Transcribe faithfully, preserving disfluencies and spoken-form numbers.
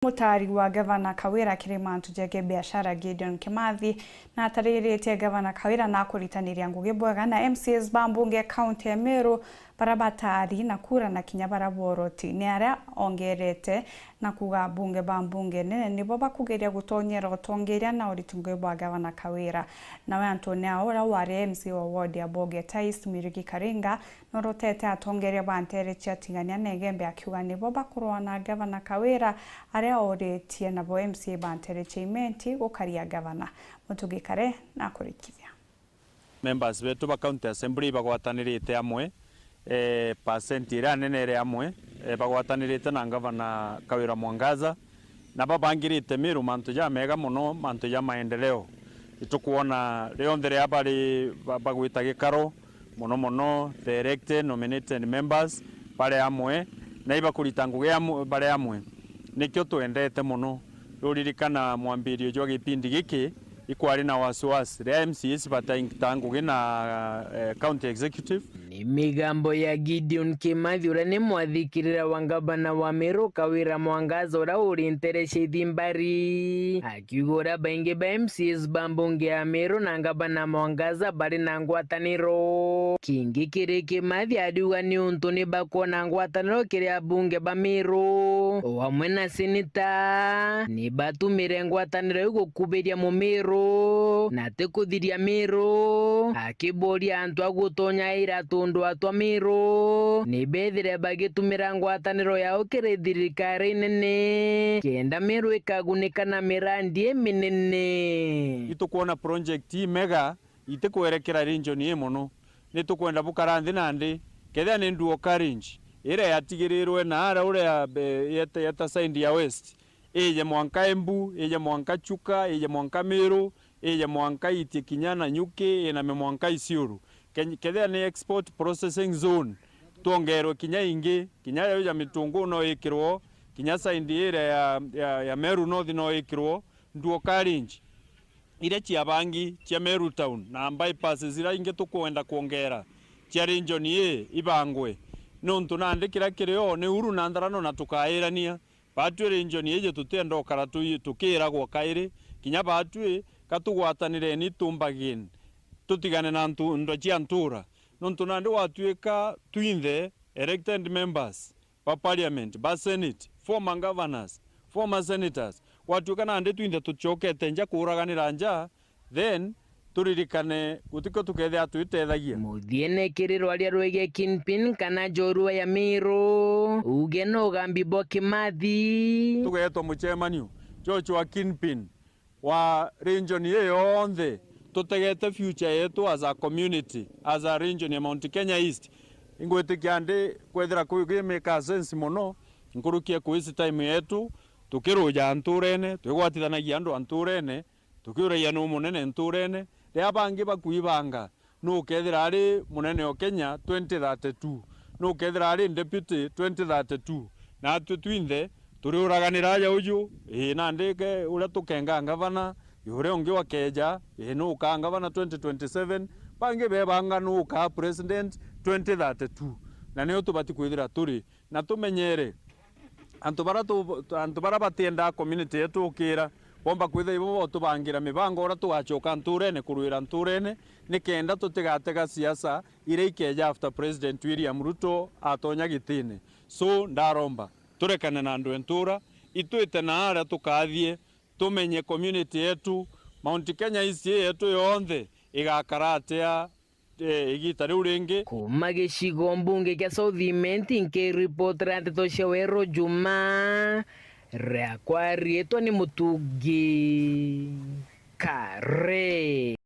Mutaari wa Gavana Kawira kiri mantu jegie biashara, Gideon Kimathi, na atariritie Gavana Kawira na akuritaniria ngugi bwega na M C As ba mbunge kaunti ya Meru bara bataari na kura na kinya bara boroti. Ni aria ongerete na kuuga abunge ba mbunge nene nibo bakugeria gutonyera utongeria na uriti ngugi bwa Gavana Kawira. Nawe antune ao uria wari M C A wa ward ya Bogeta East, Muriuki Karinga, norotete atongeria ba nteere cia Tigania na Igembe akiuga nibo bakurwaa na Gavana Kawira aria oritie nabo M C A ba nteere cia Imenti gukaria gavana. Mutugi Kare na akurikithia. Members betu ba County Assembly ibagwatanirite amwe, eh, percent iria nene iri amwe, eh, bagwatanirite na Gavana Kawira Mwangaza, na babangirite Meru mantu jamega mono, mantu ja maendeleo. Itukwona rionthe riria bari ba-, bagwita gikaro, mono mono the elected nominated members bari amwe, na ibakurita ngugi amwe, bari amwe. Nikio twendete mono. Ruririkana mwambirio jwa gipindi giki, ikwari na wasiwasi riria M C As bataingitaa ngugi na, eh, county executive. Ni migambo ya Gideon Kimathi, uria ni mwathikirira wa ngavana wa Meru Kawira Mwangaza, uria uri nteere cia Ithimbari, akiuga uria baingi ba M C As ba mbunge ya Meru na ngavana Mwangaza bari na ngwataniro. Kingi kiri Kimathi ariuga ni untu ni bakwona ngwataniro kiri abunge ba Meru, o amwe na seneta, ni batumire ngwataniro iu gukubiria Mumiru na ti kuthiria Miru, akiboria antu a gutonyaira tundwa twa Miru ni bethire bagitumira ngwataniro yao kiri thirikari nene, kenda Miru ikagunika na mirandi iminene. Itukwona project imega itikwerekera region ii mono. Ni tukwenda bukara nthi nandi, kethira ni Nduo Karinji iria yatigirirwe na ara uria be-, yeta, yeta side ya west, ije mwanka Embu, ije mwanka Chuka, ije mwanka Meru, ije mwanka itie kinya Nanyuki, iname mwanka Isiolo. Keny-, kethira ni export processing zone, twongerwe kinya ingi, kinya yau ya Mitungu no ikirwo, kinya side iria ya, ya, ya Meru North no ikirwo, Nduo Karinji. Iria cia bangi cia Meru Town na bypasses iria ingi tukwenda kwongera cia region ii ibangwe, niuntu nandi kiria kiri o ni uru na ntharano na tukairania. Batwi region iji tutienda ukara tui-, tukiragwa kairi, kinya batwi ka tugwatanireni tumbagin, tutigane na ntu-, ndo cia ntura, niuntu nandi gwatuika twinthe elected members ba parliament, ba senate, former governors, former senators, gwatuika nandi twinthe tucokete nja kuuraganira nja, then turirikane gutikio tukethira twitethagia. Muthiene kiri rwaria rwegie kingpin kana njorua ya Miru, uge no ugambi bwa Kimathi. Tugetwa mucemanio jwa jwa kingpin wa region ii yonthe, tutegete future yetu as a community, as a region ya Mount Kenya East. Ingwitikia ndi kwethira kwi, kwi make sense mono, nkuruki ya kuici time yetu, tukiruja nturene, twigwatithanagia andu a nturene, tukiuragia nu munene nturene, riria bangi bakwibanga, nu ukethira ari munene o Kenya twenty thirty-two, nu ukethira ari deputy twenty thirty-two, natwi twinthe turiuraganira aja uju, ii, nandi ke uria tukenga ngavana, uria ungi wakeja, ii, nu ukaa ngavana twenty twenty-seven, bangi bebanga nu ukaa president twenty thirty-two, na nio tubati kwithira turi. Na tumenyere, antu bara tu-, antu bara batiendaa community yetu ukira, bomba kwithira ibo botubangira mibango uria tugacoka nturene kurwira nturene, nikenda tutigatega siasa iria ikeja after President William Ruto atonya gitine. So, ndaromba, turekane na andu e ntura, itwite na aria tukathie, tumenye community yetu, Mount Kenya East ii yetu yonthe igakara atia, eh, igita riu ringi. Kuuma gicigo mbunge kia South Imenti, nkiripotera nteto cia Weru Juma, riakwa riitwa ni Mutugi Kare.